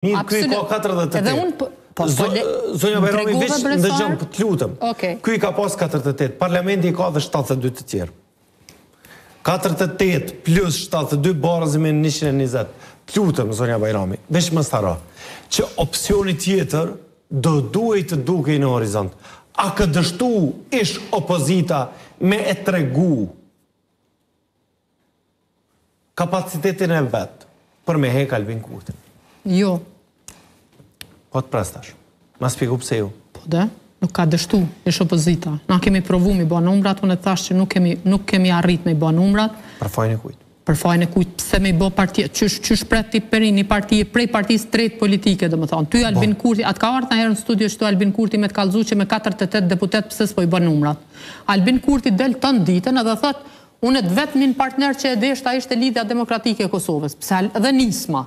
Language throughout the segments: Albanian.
Mirë, ky i ka 48. Edhe unë po, po, po Zonja Bajrami, veç ndëgjomë, po të lutem. Ky i ka pas 48, parlamenti i ka dhe 72 të tjerë. 48 plus 72 barazi me 120. Të lutem, Zonja Bajrami, veç mos harro, që opsioni tjetër do duhej të dukej në horizont. A ka dështu ish opozita me e tregu kapacitetin e vet për me hek Albin Kurtin? Jo. Po të pres tash. Ma spjego pse jo. Po de, nuk ka dështu ish opozita. Na kemi provu mi bo numrat, unë e thash që nuk kemi, nuk kemi arrit me i bo numrat. Për fajin e kujt? Për fajin e kujt, pse me i bo partia, qysh, qysh pret ti prej një partie, prej partisë tretë politike, domethonë. Ty Albin po. Kurti, a t'ka ardhë naherë në studio qëtu Albin Kurti me të kallzu që me 48 deputet pse s'po i bon numrat. Albin Kurti del tanë ditën edhe thot, Unë të vetmin partner që e deshta ishte Lidhja Demokratike e Kosovës, pse dhe Nisma.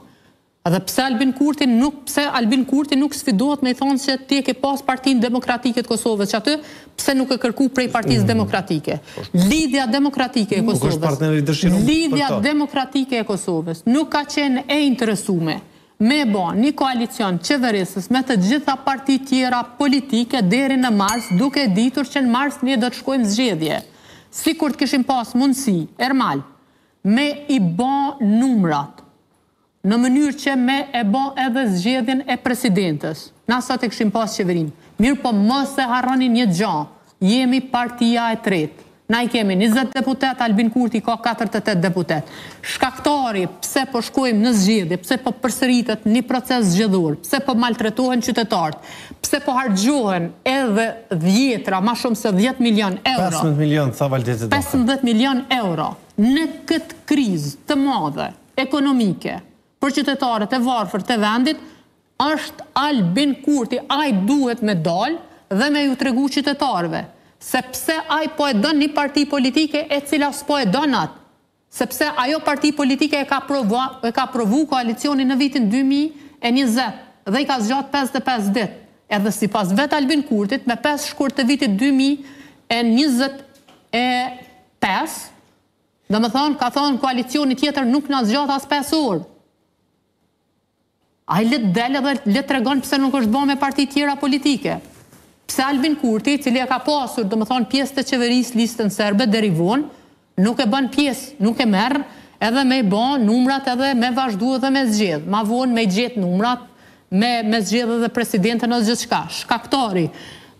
Edhe pse Albin Kurti nuk pse Albin Kurti nuk sfidohet me i thonë se ti e ke pas Partinë Demokratike të Kosovës që aty, pse nuk e kërku prej Partisë mm. Demokratike. Lidhja Demokratike e Kosovës. Lidhja Demokratike e Kosovës nuk ka qenë e interesume me bo një koalicion qeverisës me të gjitha partitë tjera politike deri në mars, duke e ditur që në mars ne do të shkojmë zgjedhje. Sikur të kishim pas mundësi, Ermal, me i bo numrat, në mënyrë që me e bo edhe zgjedhjen e presidentes. Na sot e kishim pas qeverinë. Mirëpo mos e harroni një gja, jemi partia e tretë. Na i kemi 20 deputet, Albin Kurti ka 48 deputet. Shkaktari pse po shkojmë në zgjedhje, pse po përsëritet një proces zgjedhor, pse po maltretohen qytetarët, pse po harxhohen edhe dhjetra, ma shumë se 10 milion euro. 15 milion, tha Valdete Daka. 15 milion euro në këtë krizë të madhe ekonomike për qytetarët e varfër të vendit, është Albin Kurti, ai duhet me dal dhe me ju tregu qytetarëve, se pse ai po e don një parti politike e cila s'po e don atë, sepse ajo parti politike e ka provu, e ka provu koalicionin në vitin 2020 dhe i ka zgjatë 55 ditë. Edhe sipas vetë Albin Kurtit, me 5 shkurt të vitit 2025, domethonë, ka thonë koalicioni tjetër nuk na zgjat as 5 orë. Ai le të del edhe le të tregon pse nuk është bo me parti tjera politike. Pse Albin Kurti, i cili e ka pasur, domethonë, pjesë të qeverisë listën serbe deri vonë, nuk e bën pjesë, nuk e merr edhe me i bo numrat edhe me vazhdu edhe me zgjedh. Ma vonë me i gjetë numrat, me me zgjedh edhe presidenten ose gjithçka. Shkaktari,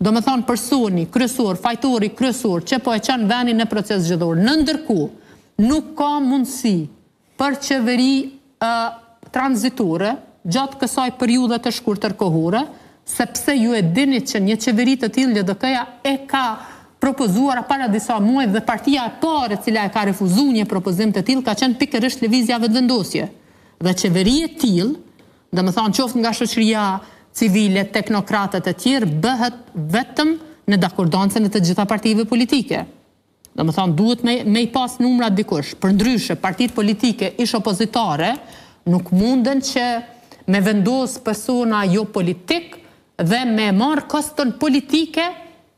domethonë personi kryesor, fajtori kryesor që po e çon vendin në proces zgjedhor. Në ndërkohë, nuk ka mundësi për qeveri tranzitore gjatë kësaj periudhe të shkurtër kohore, sepse ju e dini që një qeveri të tillë LDK-ja e ka propozuar para disa muajve dhe partia e parë e cila e ka refuzu një propozim të tillë ka qenë pikërisht Lëvizja Vetëvendosje. Dhe qeveri e tillë, domethënë qoftë nga shoqëria civile, teknokratët e tjerë, bëhet vetëm në dakordancën e të gjitha partive politike. Domethonë, duhet me, me i pas numrat dikush. Përndryshe, partitë politike ish opozitare nuk munden që me vendos persona jo politik dhe me marrë koston politike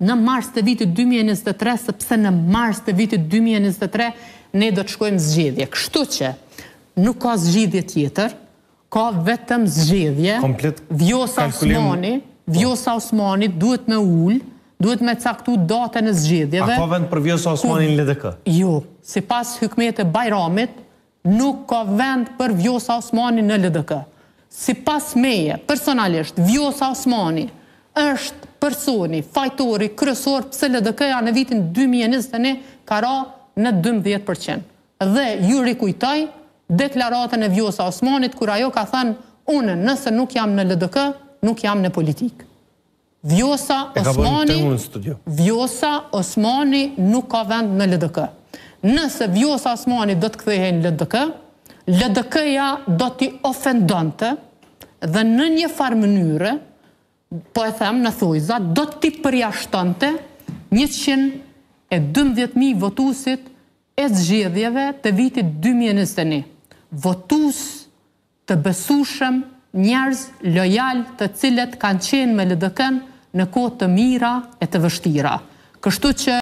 në mars të vitit 2023, sepse në mars të vitit 2023 ne do të shkojmë zgjedhje. Kështu që nuk ka zgjidhje tjetër, Ka vetëm zgjedhje. Komplet Vjosa Osmani, po. Vjosa Osmani duhet me ul, duhet me caktu datën e zgjedhjeve. A ka vend për Vjosa Osmanin në LDK? Jo, sipas Hykmete Bajramit, nuk ka vend për Vjosa Osmanin në LDK. Sipas meje, personalisht, Vjosa Osmani është personi, fajtori kryesor pse LDK-ja në vitin 2021 ka ra në 12%. Dhe ju rikujtoj deklaratën e Vjosa Osmanit kur ajo ka thënë unë nëse nuk jam në LDK, nuk jam në politikë. Vjosa Osmani Vjosa Osmani nuk ka vend në LDK. Nëse Vjosa Osmani do të kthehej në LDK, LDK-ja do t'i ofendonte dhe në një farë mënyre po e them në thojza, do t'i përjashtonte 112.000 votuesit e zgjedhjeve të vitit 2021. Votues të besueshëm, njerëz lojal të cilët kanë qenë me LDK-në në kohë të mira e të vështira. Kështu që.